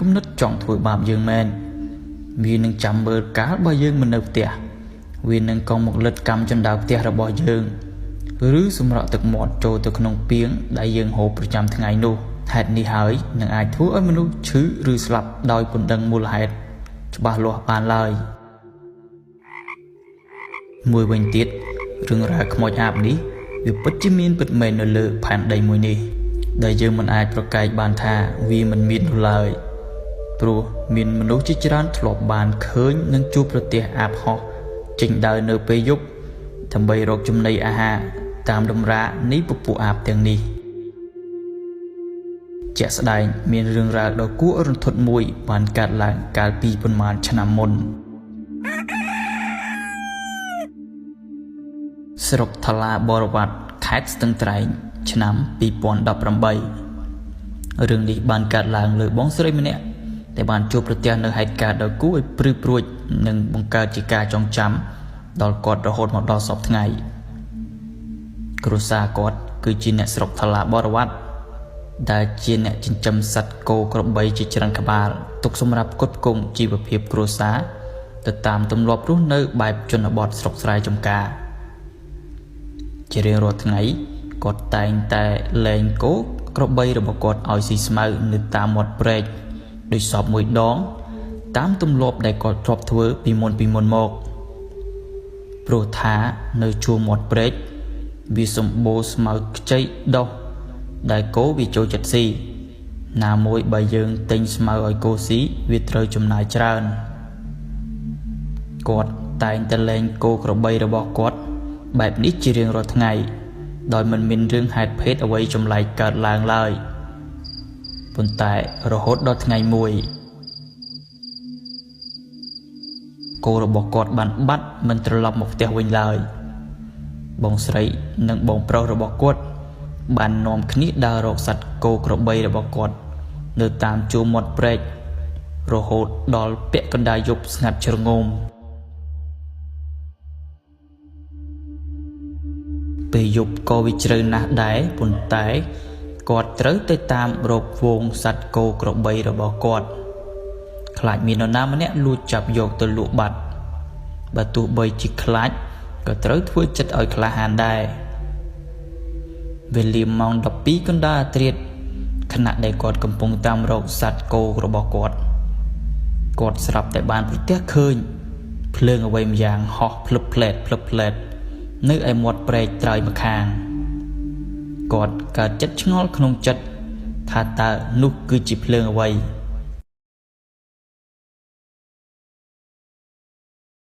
គំនិតចង់ធ្វើបាបយើងមែនវានឹងចាំមើលកាលបើយើងមិននៅផ្ទះវានឹងកង់មកលិតកម្មចណ្ដើផ្ទះរបស់យើងឬសម្រក់ទឹកមាត់ចូលទៅក្នុងពាងដែលយើងហូបប្រចាំថ្ងៃនោះហេតុនេះហើយនឹងអាចធ្វើឲ្យមនុស្សឈឺឬស្លាប់ដោយពុំដឹងមូលហេតុច្បាស់លាស់បានឡើយមួយវិញទៀតរឿងរ៉ាវខ្មោចអាបនេះវាពិតជាមានពិតមែននៅលើផែនដីមួយនេះដែលយើងមិនអាចប្រកែកបានថាវាមិនមាននោះឡើយព្រោះមានមនុស្សជាច្រើនធ្លាប់បានឃើញនិងជួបប្រទះអាបហោះចេញដើរនៅពេលយប់ដើម្បីរកចំណីអាហារតាមតម្រានៃពពួកអាបទាំងនេះជាក់ស្ដែងមានរឿងរ៉ាវដ៏គួរឲ្យរន្ធត់មួយបានកើតឡើងកាលពីប៉ុន្មានឆ្នាំមុនស្រុកថ្លាបរវត្តខេត្តស្ទឹងត្រែងឆ្នាំ2018រឿងនេះបានកើតឡើងលើបងស្រីម្នាក់ដែលបានជួបប្រទះនៅហេតុការណ៍ដ៏គួរឲ្យព្រឺព្រួចនិងបង្កើតជាការចងចាំដល់គាត់រហូតមកដល់សព្វថ្ងៃគ្រួសារគាត់គឺជាអ្នកស្រុកថ្លាបរវត្តដែលជាអ្នកចិញ្ចឹមសត្វគោក្របីជាច្រើនក្បាលទុកសម្រាប់ផ្គត់ផ្គង់ជីវភាពគ្រួសារទៅតាមទម្លាប់រស់នៅបែបជនបទស្រុកស្រែចម្ការជារៀងរាល់ថ្ងៃគាត់តែងតែលែងគោក្របីរបស់គាត់ឲ្យស៊ីស្មៅនៅតាមមាត់ព្រែកដោយសពមួយដងតាមទម្លាប់ដែលគាត់ធ្លាប់ធ្វើពីមុនមកព្រោះថានៅជួរមាត់ព្រែកវាសម្បូរស្មៅខ្ចីដុះដែលគោវាចូលចិត្តស៊ីណាមួយបើយើងទិញស្មៅឲ្យគោស៊ីវាត្រូវចំណាយច្រើនគាត់តែងតែលែងគោក្របីរបស់គាត់បែបនេះជារៀងរាល់ថ្ងៃដោយមិនមានរឿងហេតុភេទអ្វីចម្លែកកើតឡើងឡើយប៉ុន្តែរហូតដល់ថ្ងៃមួយគោរបស់គាត់បានបាត់មិនត្រឡប់មកផ្ទះវិញឡើយបងស្រីនិងបងប្រុសរបស់គាត់បាននាំគ្នាដើររកសត្វគោក្របីរបស់គាត់នៅតាមជួរមាត់ព្រែករហូតដល់ពាក់កណ្ដាលយប់ស្ងាត់ជ្រងំពេលយប់ក៏វាជ្រៅណាស់ដែរប៉ុន្តែគាត់ត្រូវទៅតាមរកហ្វូងសត្វគោក្របីរបស់គាត់ខ្លាចមាននរណាម្នាក់លួចចាប់យកទៅលក់បាត់បើទោះបីជាខ្លាចក៏ត្រូវធ្វើចិត្តឲ្យក្លាហានដែរវេលាម៉ោង12កណ្ដាលអាធ្រាត្រខណៈដែលគាត់កំពុងតាមរកសត្វគោរបស់គាត់គាត់ស្រាប់តែបានប្រទះឃើញភ្លើងអ្វីម្យ៉ាងហោះភ្លឹបផ្លែតភ្លឹបផ្លែតនៅឯមាត់ព្រែកត្រើយម្ខាងគាត់កើតចិត្តឆ្ងល់ក្នុងចិត្តថាតើនោះគឺជាភ្លើងអ្វី